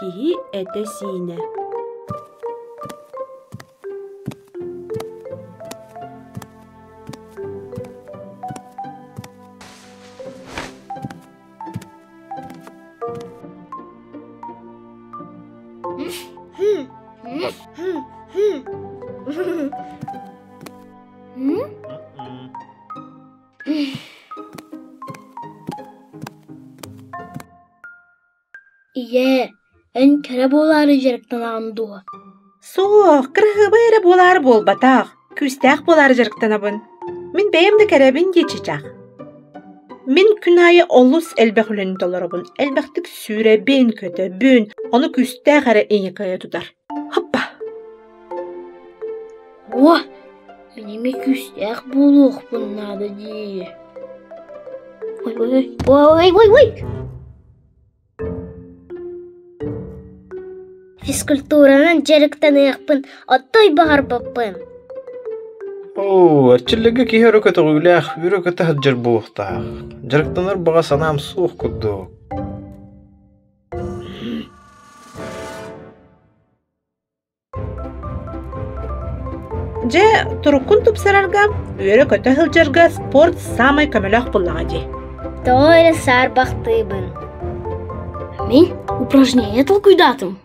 Киһи этэ-сиинэ Ийээ, эн кэрэ буолаары дьарыктанаҕын дуо? Суох, кыраһыабай эрэ буолаары буолбатах, күүстээх буолаары дьарыктанабын. Мин бэйэм да кэрэбин дии чычах. Мин күн аайы олус элбэх үлэни толоробун, элбэхтик сүүрэбин, көтөбүн, ону күүстээх эрэ ийэ кыайа тутар. Хоппа! Уо, мин эмиэ күүстээх буолуохпун наада дии. Ой, ой, ой, ой, ой! Физкультуранан дьарыктаныахпын отой баҕарбаппын. Оо, эрчиллэргэ киһи өрө көтөҕүүлээх, өрө көтө сылдьар буолуохтаах. Дьарыктанар баҕа санаам суох курдук. Дьэ, туруккун тупсарарга, үөрэ-көтө сылдьарга спорт саамай көмөлөөх буоллаҕа дии. Тоҕо эрэ саарбахтыыбын. Мин упражнение толкуйдаатым.